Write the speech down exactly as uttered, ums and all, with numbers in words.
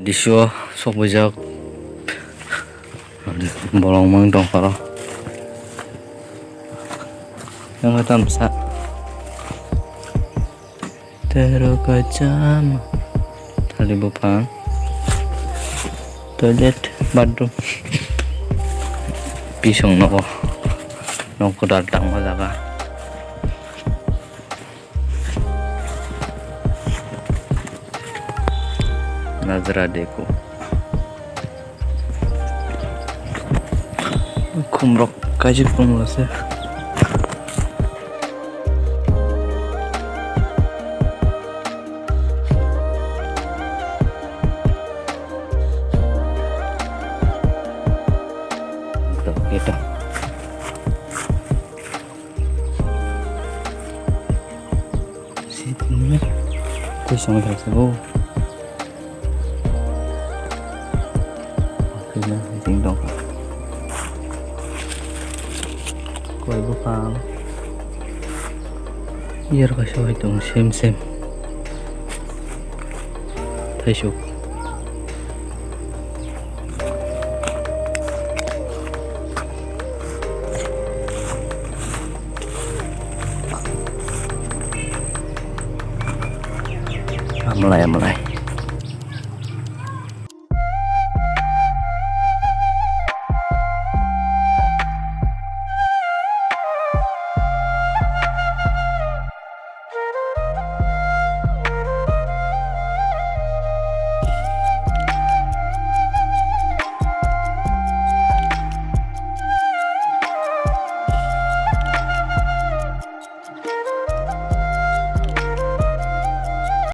Diso sokphaijak bolong mang tongkhoro. Yang kata masa. Tero kacham. Tali bupang. Toilet, bathroom. Pisong nogo. Nok kodal tangma jaga. Najra deko. Khumrok kaijak tongmani se. Sitini koi song thangsa bo. Koi na jing dong. Koi bupang. Iyar kaisa hai tong sem sem. Thaisuk. Amlai, amlai.